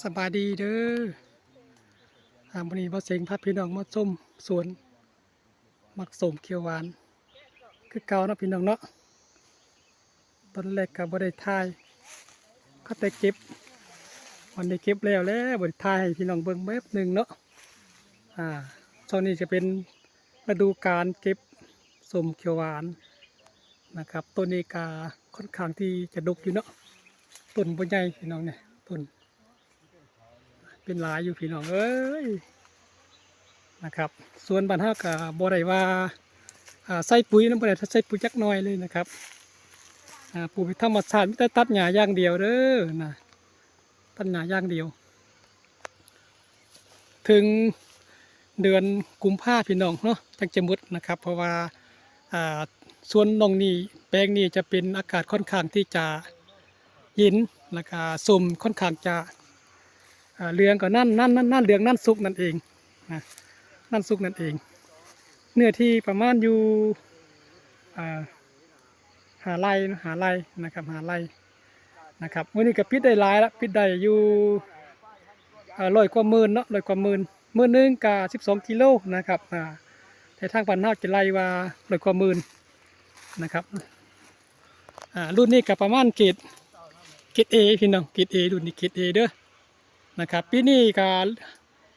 ສະບາຍດີເດີ ອ່າ ມື້ນີ້ບ່າວເສັງພາພີ່ນ້ອງມາຊົມສວນໝາກສົ້ມຂຽວຫວານຄືເກົ່າເນາະພີ່ນ້ອງເນາະ. ຕອນແລກກໍບໍ່ໄດ້ຖ່າຍ ເຂົາແຕ່ເກັບ ວັນນີ້ເກັບແລ້ວແຫຼະ ບໍ່ໄດ້ຖ່າຍໃຫ້ພີ່ນ້ອງເບິ່ງແປັບໜຶ່ງເນາະ. ອ່າ ຊ່ວງນີ້ຈະເປັນລະດູການເກັບສົ້ມຂຽວຫວານນະຄັບ. ຕົ້ນນີ້ກໍຄ່ອນຂ້າງທີ່ຈະດົກຢູ່ເນາະ ຕົ້ນບໍ່ໃຫຍ່ພີ່ນ້ອງ ນີ້ຕົ້ນ ເປັນຫຼາຍຢູ່ພີ່ນ້ອງເອີຍນະຄັບ. ສວນບ້ານເຮົາກໍບໍ່ໄດ້ວ່າ ອ່າ ໃສ່ປຸ໋ຍນຳ ບໍ່ໄດ້ໃສ່ປຸ໋ຍຈັກໜ່ອຍເລີຍນະຄັບ. ອ່າ ປູກແບບທຳມະຊາດ ມີແຕ່ຕັດຫຍ້າຢ່າງດຽວເດີນະ ຕັດຫຍ້າຢ່າງດຽວ ເຖິງເດືອນກຸມພາພີ່ນ້ອງເນາະ ຈັ່ງຈະໝົດນະຄັບ. ເພາະວ່າ ອ່າ ສວນນ້ອງນີ້ ແປງນີ້ຈະເປັນອາກາດຄ່ອນຂ້າງທີ່ຈະເຢັນ ແລ້ວກະສົ້ມຄ່ອນຂ້າງຈະ ອ່າ ເຫຼືອງກໍນັ້ນ ນັ້ນ ນັ້ນ ນັ້ນ ເຫຼືອງນັ້ນສຸກນັ້ນເອງນະ ນັ້ນສຸກນັ້ນເອງ. ເນື້ອທີ່ປະມານຢູ່ ອ່າ ຫ້າໄຮ່ເນາະ ຫ້າໄຮ່ນະຄັບ ຫ້າໄຮ່ນະຄັບ. ມື້ນີ້ກໍປິດໄດ້ຫຼາຍລະ ປິດໄດ້ຢູ່ ເອີ ຮ້ອຍກວ່າໝື່ນເນາະ ຮ້ອຍກວ່າໝື່ນ ມື້ໜຶ່ງກໍສິບສອງກິໂລນະຄັບ. ອ່າ ແຕ່ທາງບ້ານເຮົາຈະໄລ່ວ່າຮ້ອຍກວ່າໝື່ນນະຄັບ. ອ່າ ລຸ້ນນີ້ກໍປະມານເກຣດ ເກຣດເອພີ່ນ້ອງ ເກຣດເອ ລຸ້ນນີ້ເກຣດເອເດີນະຄັບ. ປີນີ້ກໍ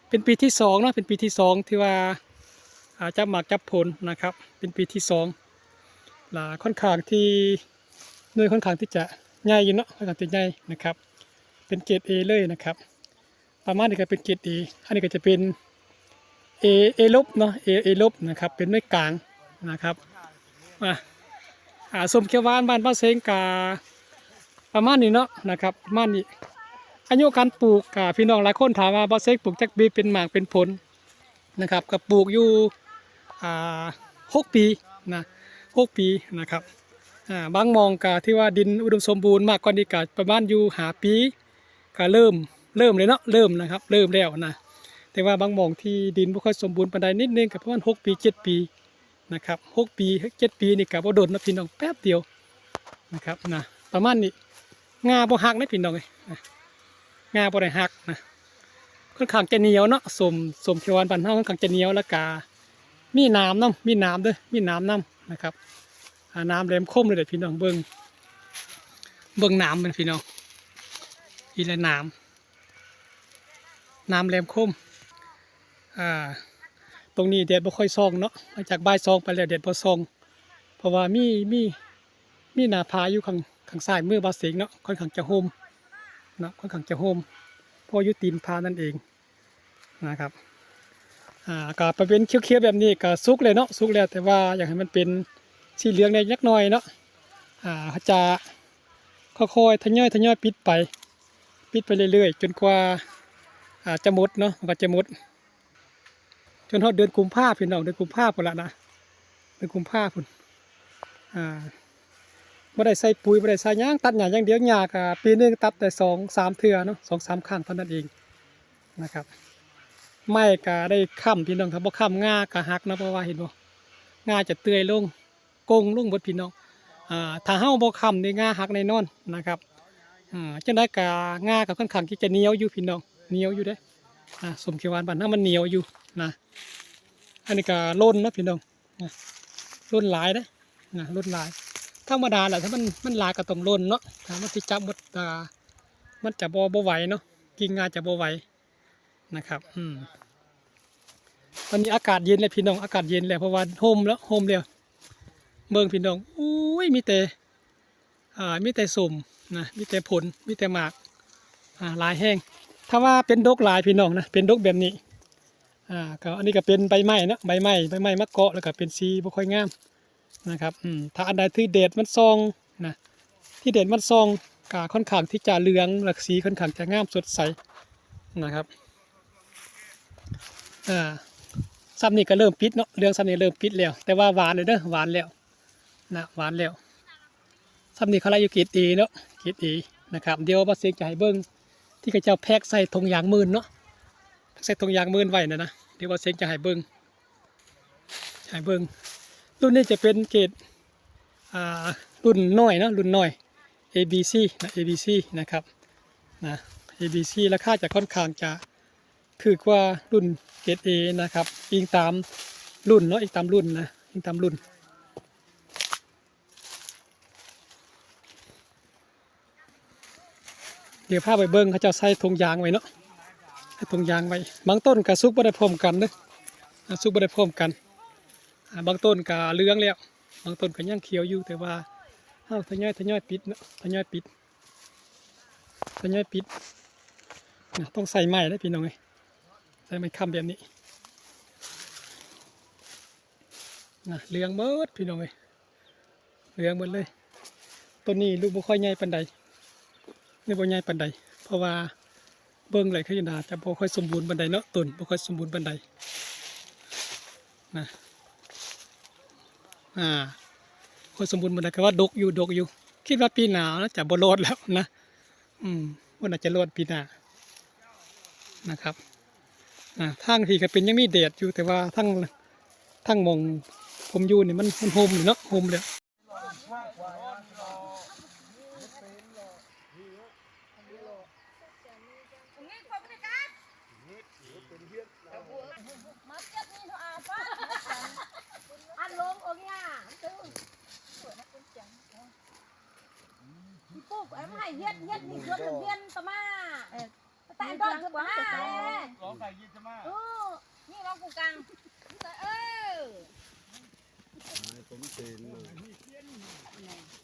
ເປັນປີທີສອງເນາະ ເປັນປີທີສອງທີ່ວ່າ ອ່າ ຈັບໝາກຈັບຜົນນະຄັບ ເປັນປີທີສອງ ລະຄ່ອນຂ້າງທີ່ ໜ່ວຍຄ່ອນຂ້າງທີ່ຈະໃຫຍ່ຢູ່ເນາະ ຄ່ອນຂ້າງທີ່ໃຫຍ່ນະຄັບ ເປັນເກຣດເອເລີຍນະຄັບ. ປະມານນີ້ກໍເປັນເກຣດເອ ອັນນີ້ກໍຈະເປັນເອ ເອລົບເນາະ ເອ ເອລົບນະຄັບ ເປັນໜ່ວຍກາງນະຄັບ. ອ່າ ອ່າ ສົ້ມຂຽວຫວານບ້ານບ່າວເສັງກະປະມານນີ້ເນາະນະຄັບ ປະມານນີ້. ອາຍຸການປູກ ກະພີ່ນ້ອງຫຼາຍຄົນຖາມວ່າ ບ່າວເສັງປູກຈັກປີເປັນໝາກເປັນຜົນນະຄັບ ກະປູກຢູ່ ອ່າ ຫົກປີນະ ຫົກປີນະຄັບ. ອ່າ ບາງໝ່ອງກະຖືວ່າດິນອຸດົມສົມບູນ ມາກກວ່ານີ້ກະປະມານຢູ່ຫ້າປີ ກະເລີ່ມ ເລີ່ມເລີຍເນາະ ເລີ່ມນະຄັບ ເລີ່ມແລ້ວນະ. ແຕ່ວ່າບາງໝ່ອງທີ່ດິນບໍ່ຄ່ອຍສົມບູນປານໃດນິດໜຶ່ງ ກະປະມານຫົກປີ ເຈັດປີ ນະຄັບ ຫົກປີ ເຈັດປີນີ້ກະບໍ່ດົນເນາະພີ່ນ້ອງ ແປັບດຽວນະຄັບນະ ປະມານນີ້. ງ່າບໍ່ຫັກເດ້ພີ່ນ້ອງເອີຍ ງ່າບໍ່ໄດ້ຫັກນະ ຄ່ອນຂ້າງຈະໜຽວເນາະ. ສົ້ມ ສົ້ມຂຽວຫວານບ້ານເຮົາຄ່ອນຂ້າງຈະໜຽວ ແລ້ວກະມີໜາມນຳ ມີໜາມເດີ ມີໜາມນຳນະຄັບ. ອ່າ ໜາມແຫຼມຄົມເລີຍເດ້ພີ່ນ້ອງ ເບິ່ງ ເບິ່ງໜາມມັນພີ່ນ້ອງ ອີ່ແລະໜາມ ໜາມແຫຼມຄົມ. ອ່າ ຕົງນີ້ແດດບໍ່ຄ່ອຍສ່ອງເນາະ ຫຼັງຈາກບ່າຍສອງໄປແລ້ວແດດບໍ່ສ່ອງ ເພາະວ່າມີ ມີ ມີໜ້າຜາຢູ່ຂ້າງ ຂ້າງຊ້າຍມືບ່າວເສັງເນາະ ຄ່ອນຂ້າງຈະຮົ່ມເນາະ ຄ່ອນຂ້າງຈະຮົ່ມ ເພາະຢູ່ຕີນຜານັ້ນເອງນະຄັບ. ອ່າ ກະໄປເປັນຂຽວໆແບບນີ້ກະສຸກແລ້ວເນາະ ສຸກແລ້ວ ແຕ່ວ່າຢາກໃຫ້ມັນເປັນສີເຫຼືອງແດ່ຈັກໜ່ອຍເນາະ. ອ່າ ເຮົາຈະຄ່ອຍໆທະຍອຍ ທະຍອຍປິດໄປ ປິດໄປເລື້ອຍໆ ຈົນກວ່າ ອ່າ ຈະໝົດເນາະ ມັນກໍຈະໝົດ ຈົນຮອດເດືອນກຸມພາພີ່ນ້ອງ ເດືອນກຸມພາພຸ້ນລະນະ ເດືອນກຸມພາພຸ້ນ. ອ່າ ບໍ່ໄດ້ໃສ່ປຸ໋ຍ ບໍ່ໄດ້ໃສ່ຫຍັງ ຕັດຫຍ້າຢ່າງດຽວ ຫຍ້າກະປີໜຶ່ງຕັດໄດ້ສອງສາມເທື່ອເນາະ ສອງສາມຄັ້ງເທົ່ານັ້ນເອງນະຄັບ. ໄມ້ກະໄດ້ຄ້ຳພີ່ນ້ອງ ຖ້າບໍ່ຄ້ຳງ່າກະຫັກເນາະ ເພາະວ່າເຫັນບໍ່ ງ່າຈະເປື່ອຍລົງ ໂກ່ງລົງເບິດພີ່ນ້ອງ. ອ່າ ຖ້າເຮົາບໍ່ຄ້ຳນີ້ງ່າຫັກແນ່ນອນນະຄັບ. ອ່າ ຈັ່ງໃດກະງ່າກະຄ່ອນຂ້າງທີ່ຈະໜຽວຢູ່ພີ່ນ້ອງ ໜຽວຢູ່ເດ້. ອ່າ ສົ້ມຂຽວຫວານບ້ານເຮົາມັນໜຽວຢູ່ນະ. ອັນນີ້ກະຫຼົ່ນເນາະພີ່ນ້ອງ ຫຼົ່ນຫຼາຍເດ້ນະ ຫຼົ່ນຫຼາຍ ທຳມະດາແຫຼະ ຖ້າມັນ ມັນຫຼາຍກະຕ້ອງຫຼົ່ນເນາະ ຖ້າມັນຊິຈັບໝົດ ອ່າ ມັນຈະບໍ່ ບໍ່ໄຫວເນາະ ກິ່ງງ່າຈະບໍ່ໄຫວ ນະຄັບ. ອືມ ຕອນນີ້ອາກາດເຢັນແລ້ວພີ່ນ້ອງ ອາກາດເຢັນແລ້ວ ເພາະວ່າຮົ່ມແລ້ວ ຮົ່ມແລ້ວ. ເບິ່ງພີ່ນ້ອງ ໂອ້ຍ ມີແຕ່ ອ່າ ມີແຕ່ສົ້ມນະ ມີແຕ່ຜົນ ມີແຕ່ໝາກ ອ່າ ຫຼາຍແຮງ. ຖ້າວ່າເປັນດົກຫຼາຍພີ່ນ້ອງນະ ເປັນດົກແບບນີ້ ອ່າ ກໍອັນນີ້ກໍເປັນໃບໄມ້ເນາະ ໃບໄມ້ ໃບໄມ້ມາເກາະ ແລ້ວກໍເປັນສີບໍ່ຄ່ອຍງາມ ນະຄັບ. ອືມ ຖ້າອັນໃດທີ່ແດດມັນສ່ອງນະ ທີ່ແດດມັນສ່ອງ ກະຄ່ອນຂ້າງທີ່ຈະເຫຼືອງ ແລະ ສີຄ່ອນຂ້າງຈະງາມສົດໃສນະຄັບ. ອ່າ ຊ່ຳນີ້ກໍເລີ່ມປິດເນາະ ເຫຼືອງຊ່ຳນີ້ເລີ່ມປິດແລ້ວ ແຕ່ວ່າຫວານແລ້ວເດີ ຫວານແລ້ວນະ ຫວານແລ້ວ. ຊ່ຳນີ້ເຂົາໄລ່ຢູ່ເກຣດເອເນາະ ເກຣດເອນະຄັບ. ດຽວບ່າວເສັງຈະໃຫ້ເບິ່ງ ທີ່ເຂົາເຈົ້າແພັກໃສ່ຖົງຢາງໝື່ນເນາະ ແພັກໃສ່ຖົງຢາງໝື່ນໄວ້ນະນະ ດຽວບ່າວເສັງຈະໃຫ້ເບິ່ງ ໃຫ້ເບິ່ງ. ລຸ້ນນີ້ຈະເປັນເກຣດ ອ່າ ລຸ້ນນ້ອຍເນາະ ລຸ້ນນ້ອຍ ເອບີຊີນະ ເອບີຊີນະຄັບນະ. ເອບີຊີ ລາຄາຈະຄ່ອນຂ້າງຈະຖືກກວ່າລຸ້ນເກຣດເອນະຄັບ ອີງຕາມລຸ້ນເນາະ ອີງຕາມລຸ້ນນະ ອີງຕາມລຸ້ນ. ດຽວພາໄປເບິ່ງ ເຂົາເຈົ້າໃສ່ຖົງຢາງໄວ້ເນາະ ໃສ່ຖົງຢາງໄວ້. ບາງຕົ້ນກະສຸກບໍ່ໄດ້ພ້ອມກັນເດ້ ອາ ສຸກບໍ່ໄດ້ພ້ອມກັນ. ອາ ບາງຕົ້ນກະເຫຼືອງແລ້ວ ບາງຕົ້ນກະຍັງຂຽວຢູ່ ແຕ່ວ່າເຮົາທະຍອຍ ທະຍອຍປິດເນາະ ທະຍອຍປິດ ທະຍອຍປິດນະ. ຕ້ອງໃສ່ໄມ້ເດ້ພີ່ນ້ອງເອີຍ ໃສ່ໄມ້ຄ້ຳແບບນີ້ນະ. ເຫຼືອງໝົດພີ່ນ້ອງເອີຍ ເຫຼືອງໝົດເລີຍ. ຕົ້ນນີ້ລູກບໍ່ຄ່ອຍໃຫຍ່ປານໃດ ນີ້ບໍ່ໃຫຍ່ປານໃດ ເພາະວ່າເບິ່ງແລ້ວຄືໜ້າຈະບໍ່ຄ່ອຍສົມບູນປານໃດເນາະ ຕົ້ນບໍ່ຄ່ອຍສົມບູນປານໃດນະ. ອາ ບໍ່ຄ່ອຍສົມບູນປານໃດ ກະວ່າດົກຢູ່ ດົກຢູ່ ຄິດວ່າປີໜ້ານະຈະບໍ່ລອດແລ້ວນະ. ອືມ ບໍ່ໜ້າຈະລອດປີໜ້ານະຄັບ. ອາ ທາງທີ່ກະເປັນ ຍັງມີແດດຢູ່ ແຕ່ວ່າທາງ ທາງໝ່ອງຜົມຢູ່ນີ້ມັນ ມັນຮົ່ມເນາະ ຮົ່ມແລ້ວ. ມາເກັບນີ້ເນາະ ອາ ປ້າ ອັນລົງອົງຍາ ອີປູກ ເອົາມາໃຫ້ເຮັດ ເຮັດນີ້ເຮືອນ ເຮືອນຕະມາ ເອີ ຕາຍດອກຕະມາ ລອງໃສ່ເຢັນຕະມາ ເອີ ນີ້ລອງກົງກາງ ເອີ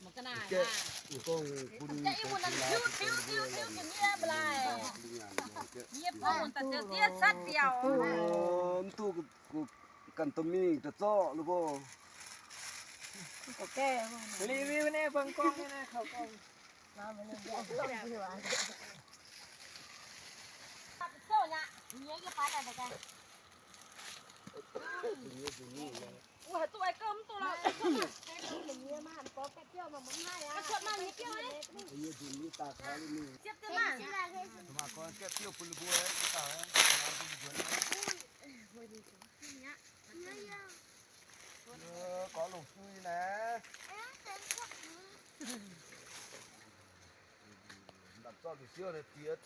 ມັນກະໜ້າ ແກະ ອີກອງ ຈະອີ່ບຸນນັ້ນ ພິວ ພິວ ພິວ ພິວ ເຍບຫຼາຍ ເຍບບໍ່ ມັນຕະເຈີ ເຈຍ ສັດດຽວ ເອີ ມັນຕູກ ກັນຕະມີຕະເຈາະຫຼືບໍ່? ກໍແກ້ ຣີວິວແດ່ ເບິ່ງກ້ອງແດ່ນະ ເຂົ້າກ້ອງ ໂອ້ຍ ໂຕໄອ້ເກີມໂຕລະ ມາ ມາ ເຈັບມາ ສະມາກອນແກ້ວ ເຈົ້າ ປຸນລະບົວ ຕາຍ ເອີ ກໍລົງຊື່ນະ ດຳຊອກຢູ່ເຊຍເດ ຕຽດ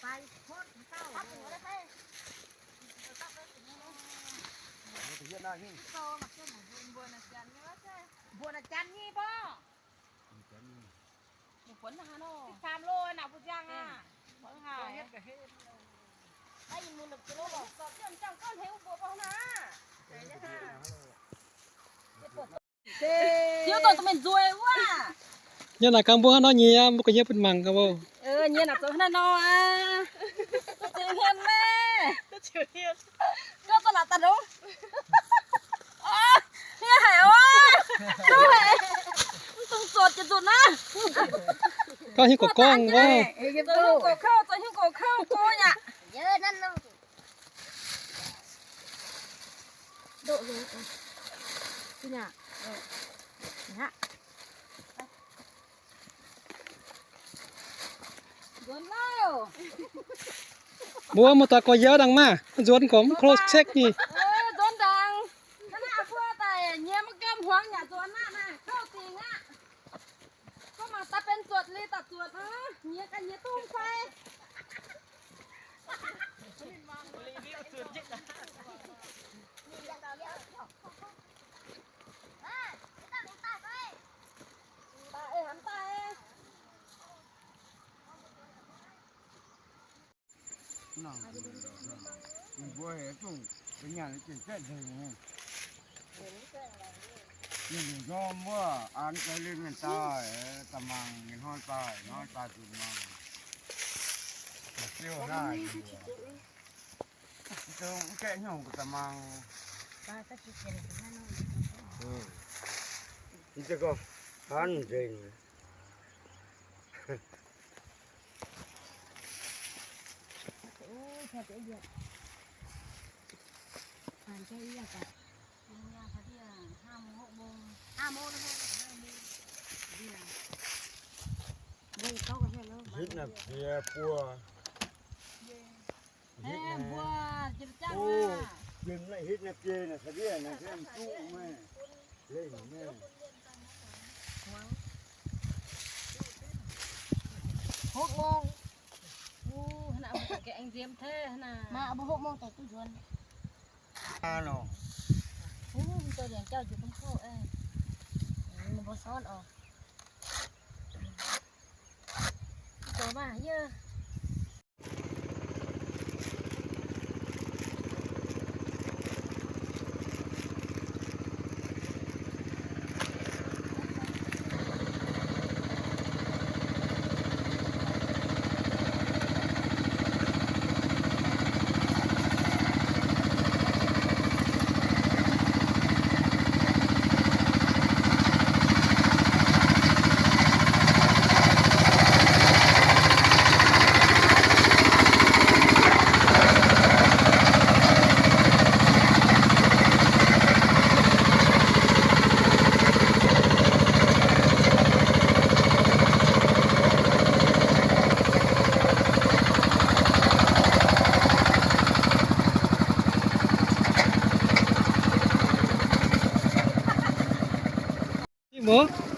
ໄປໂພດເຈົ້າ ເຮັດໜ້າຫີ ໂຕມາເປັນບົວນາຈັນນີ້ວ່າແທ້ ບົວນາຈັນນີ້ບໍ່? ບໍ່ຝົນນະເນາະ ສິບສາມໂລນະ ຜູ້ຈ້າງອະ ເຮັດກະເຮັດ ໄດ້ໝູ່ໜຶ່ງກິໂລ ສອບເຊື່ອມຈັ່ງກ້ອນເຮວບົວບໍ່ນະ ຊິວໂຕຕະເມັນຈວຍວ່າ ຍານາກາງບົວເນາະ ເຍຍມ ບໍ່ກະເຍຍເປັນມັງກະບໍ່ ເອີ ເຍຍນະໂຕຂະໜາດເນາະ ອາ ໂຕເຮນແມ່ ກໍຕະຫຼາດຕາດົງ ໂອ້ຍ ເຮີຍຫາຍ ໂອ້ຍ ໂອ້ຍ ມັນຕ້ອງສອດຈະດຸນນະ ກໍຫິ້ວກໍກ້ອງເວົ້າ ເອີ ຫິ້ວກໍເຂົ້າ ຫິ້ວກໍເຂົ້າ ໂອ້ຍ ເຢີນັ້ນເນາະ ໂດະເລີຍ ເອີ ຊິນະ ເອີ ນະ ໂດນແລ້ວ ບົວມາຕາກໍເຢີດັງມາ ໂດນກໍໂຄເຊັກນີ້ ເອີ ໂດນດັງ ຂະໜາດພວກຕາຍເຍຍມາກຳຫວງຫຍັງໂດນນະນະ ເຂົ້າຕີງະ ກໍມາຕາເປັນຈວດລີຕາຈວດ ເອີ ເຍຍກັນເຍຍຕຸ້ມໄຟ ບໍ່ເຫັນ ເປັນຫຍັງຈຶ່ງເຮັດເຖິງນີ້ ນີ້ຍອມວ່າ ອ່ານໄປເລີຍແມ່ນຕາຍ ຕະມັງ ເງິນຮ້ອນຕາຍ ນ້ອຍຕາຍຄືນມາ ເຊວໜ້າ ເຈົ້າແກະຫຍັງກະຕະມັງ ເອີ ນີ້ຈະກໍພັນເດ ໂອ້ຍ ແທບຈະອຽດ ຜ່ານແຄ່ອຽດກະ ກິນຢາຄາເດຍ ຫ້າໂມງ ຫົກໂມງ ຫ້າໂມງນະ ຫ້າໂມງ ເດ ໂມງເກົ້າກະເຮັດແລ້ວ ເຮັດນະເພຍປົວ ເຮັດນະ ແຮມບົວ ເຈັບຈັງ ໂອ້ ວ່າ ເຈັບນະ ເຮັດນະເພຍນະ ຄາເດຍນະ ແຮມຕູ້ແມ່ ຫົກໂມງ ໂອ້ ຫັ້ນນະ ເອົາແກະແອງເຈມແທ້ຫັ້ນນະ ມາເອົາບໍ່ຫົກໂມງແຕ່ຕູ້ຢວນ ມາເນາະ ໂອ້ ມີຕົວດຽວເຈົ້າຢູ່ເທິງເຂົ້າ ເອີ ມັນບໍ່ຊ້ອນອອກ ຕົວມາເຢີ. ນີ້ບໍ່?